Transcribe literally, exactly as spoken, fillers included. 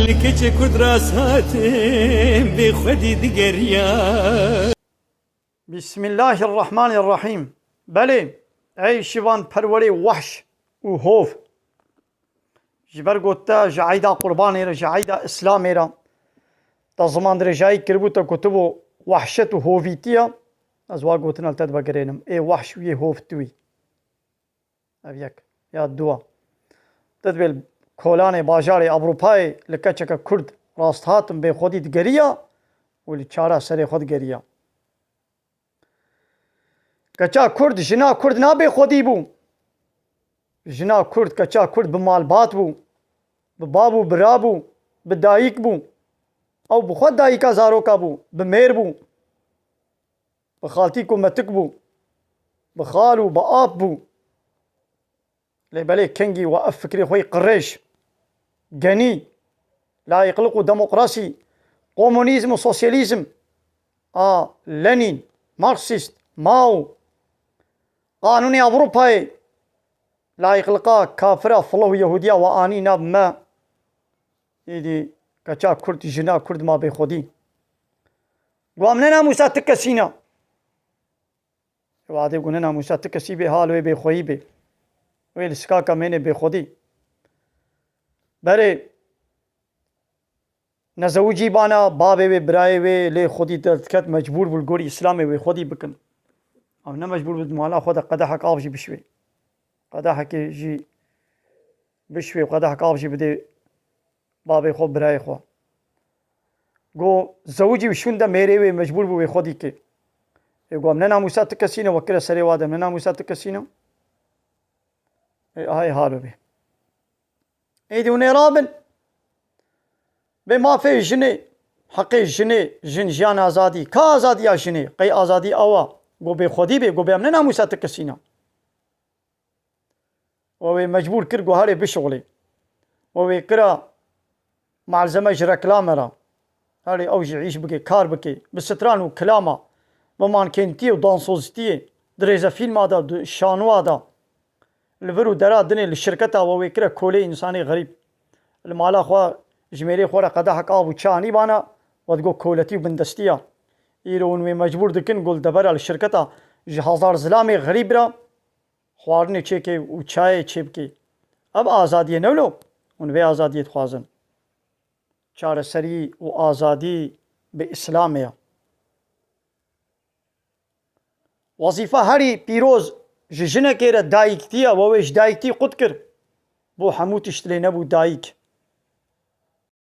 Li keçê Kurd rast hatim bê xwedî digeriya. Bismillahirrahmanirrahîm. Belê, ey şivan perwerê wahş û hov. Ji ber ku te ji eyda Qurbanê re, ji eyda Îslamê re, te ziman dirêjayî kiribû, te gotibû wahşet û hovîtiya, ez wa gotina li te divegirênim. Ê wahş û yê hov tu wî. Ev yek. Ya dua. Te dibê li kolanê bajarê Ewropayê li keçeke Kurd rast hatim bê xwedî digeriya û li çara serê xwe digeriya. Keça Kurd, jina Kurd nabê xwedî bû. Jina Kurd, keça Kurd bi malbat bû. Bi bav û bira bû. Bi dayik bû. Ew bi xwe dayika zaroka bû. Bi mêr bû. Bi xaltîk û metik bû. Bi xal û bi ap bû. Lê belê kengî we ev fikrê xwe yî qirêj, genî, layîqliq û demokrasî, komunîzm û sosyalîzm a Lenîn, Marksîst, Mao, qanûnê Ewropayê, layîqliqa kafira, filo û Yehûdiya we anî nav me. Îdî keça Kurd, jina Kurd ma bêxwedî. Got, em ne namûsa ti kesî ne. Wadê ku ne namûsa ti kesî bê, hal wê bêxweyî bê. Wê li sikaka mênê bêxwedî. Berê nezewicî bana, bavê wê, birayê wê lê xwedî derdiket, mecbûr bû li gorî Îslamê wê xwedî bikin. Ew ne mecbûr bû di mala xwe de qedehek av jî bişwê. Qedehekê jî bişwê, qedehek av jî bidê bavê xwe, birayê xwe. Go, zewicî û şûnde mêrê wê mecbûr bû wê xwedî kê. Ê go, em ne namûsa ti kesî ne, we kire serê wa de, em ne namûsa ti kesî ne. Ê, aha, ê halo bê. Êdî hûn ê rabin. Bê mafê jinê, heqê jinê, jin, jiyan, azadî. Ka azadiya jinê? Qey azadî ew a? Go bê xwedî bê, go bê em ne namûsa ti kesî ne. We wê mecbûr kir ku herê bişuxulê. We wê kira malzeme ji reklame re. Herê ew jî îş bike, kar bike. Bi stran û kilama, bi mankêntiyê û dansozîtiyê, di rêzefîlma de, di şanoa de, li vir û dera dinê, li şirketa we wê kire kolê însanê xerîb. Li mala xwe ji mêrê xwe re qedehek av û çi anîbana, we digot koletî û bindestiya. Îro hûn wê mecbûr dikin ku li devera, li şirketa ji hezar zilamê xerîb re xwarinê çêkê û çayê çêbikê. Ev azadiyê ne wilo? Hûn vê azadiyê dixwazin. Çareserî û azadî bi Îslamê ye. Wezîfa herî pîroz ji jinekê re dayiktî ye, we wê ji dayiktî qut kir. Bo hemû tişt lê nebû dayik.